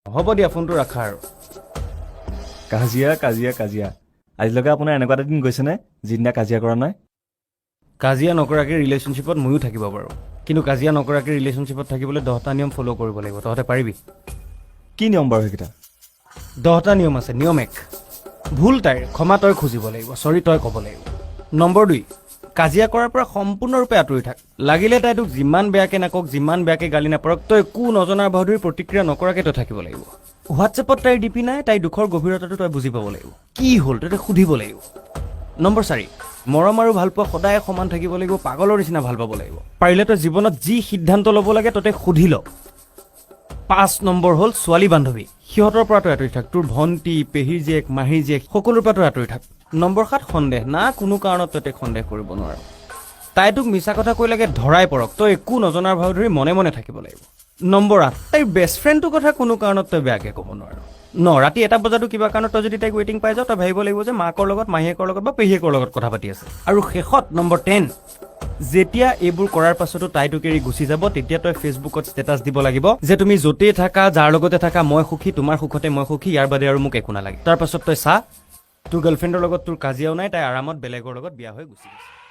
হ'ব দিয়া, ফোনটো ৰাখা আৰু। কাজিয়া, কাজিয়া, কাজিয়া। আজিলৈকে আপোনাৰ এনেকুৱা এটা দিন গৈছেনে যিদিনা কাজিয়া কৰা নাই? কাজিয়া নকৰাকৈ ৰিলেশ্যনশ্বিপত ময়ো থাকিব পাৰোঁ, কিন্তু কাজিয়া নকৰাকৈ ৰিলেশ্যনশ্বিপত থাকিবলৈ 10টা নিয়ম ফ'ল' কৰিব লাগিব। তহঁতে পাৰিবি? কি নিয়ম বাৰু সেইকেইটা? 10টা নিয়ম আছে। নিয়ম 1, ভুল তাইৰ, ক্ষমা তই খুজিব লাগিব, চৰি তই ক'ব লাগিব। নম্বৰ 2, কাজিয়া কৰাৰ পৰা সম্পূৰ্ণৰূপে আঁতৰি থাক। লাগিলে তাই তোক যিমান বেয়াকৈ নাকওক, যিমান বেয়াকৈ গালি নাপাৰক, তই একো নজনাৰ ভাও ধৰি প্ৰতিক্ৰিয়া নকৰাকৈ তই থাকিব লাগিব। হোৱাটছএপত তাইৰ ডিপি নাই, তাইৰ দুখৰ গভীৰতাটো তই বুজি পাব লাগিব। কি হ'ল তই সুধিব লাগিব। নম্বৰ 4, মৰম আৰু ভালপোৱা সদায় সমান থাকিব লাগিব, পাগলৰ নিচিনা ভাল পাব লাগিব। পাৰিলে তই জীৱনত যি সিদ্ধান্ত ল'ব লাগে তই সুধি ল। 5 নম্বৰ হ'ল ছোৱালী বান্ধৱী, সিহঁতৰ পৰা তই আঁতৰি থাক। তোৰ ভণ্টি, পেহীৰ জীয়েক, মাহীৰ জীয়েক, সকলোৰ পৰা তই আঁতৰি থাক। নম্বৰ 7, সন্দেহ। না, কোনো কাৰণত তই তাইক সন্দেহ কৰিব নোৱাৰ। তাই তোক মিছা কথা কৈ লাগে ধৰাই পৰক, তই একো নজনাৰ ভাও ধৰি মনে মনে থাকিব লাগিব। নম্বৰ 8, তাইৰ বেষ্ট ফ্ৰেণ্ডটোৰ কথা কোনো কাৰণত তই বেয়াকৈ ক'ব নোৱাৰ। ৰাতি 1টা বজাতো কিবা কাৰণত তই যদি তাইক ৱেইটিং পাই যাওঁ, তই ভাবিব লাগিব যে মাকৰ লগত, মাহীয়েকৰ লগত বা পেহীয়েকৰ লগত কথা পাতি আছে। আৰু শেষত নম্বৰ 10, যেতিয়া এইবোৰ কৰাৰ পাছতো তাই তোক এৰি গুচি যাব, তেতিয়া তই ফেচবুকত ষ্টেটাছ দিব লাগিব যে তুমি য'তেই থাকা, যাৰ লগতে থাকা, মই সুখী, তোমাৰ সুখতে মই সুখী, ইয়াৰ বাদে আৰু মোক একো নালাগে। তাৰ পাছত তই চা, তোৰ গাৰ্লফ্ৰেণ্ডৰ লগত তোৰ কাজিয়াও নাই, তাই আৰামত বেলেগৰ লগত বিয়া হৈ গুচি গৈছে।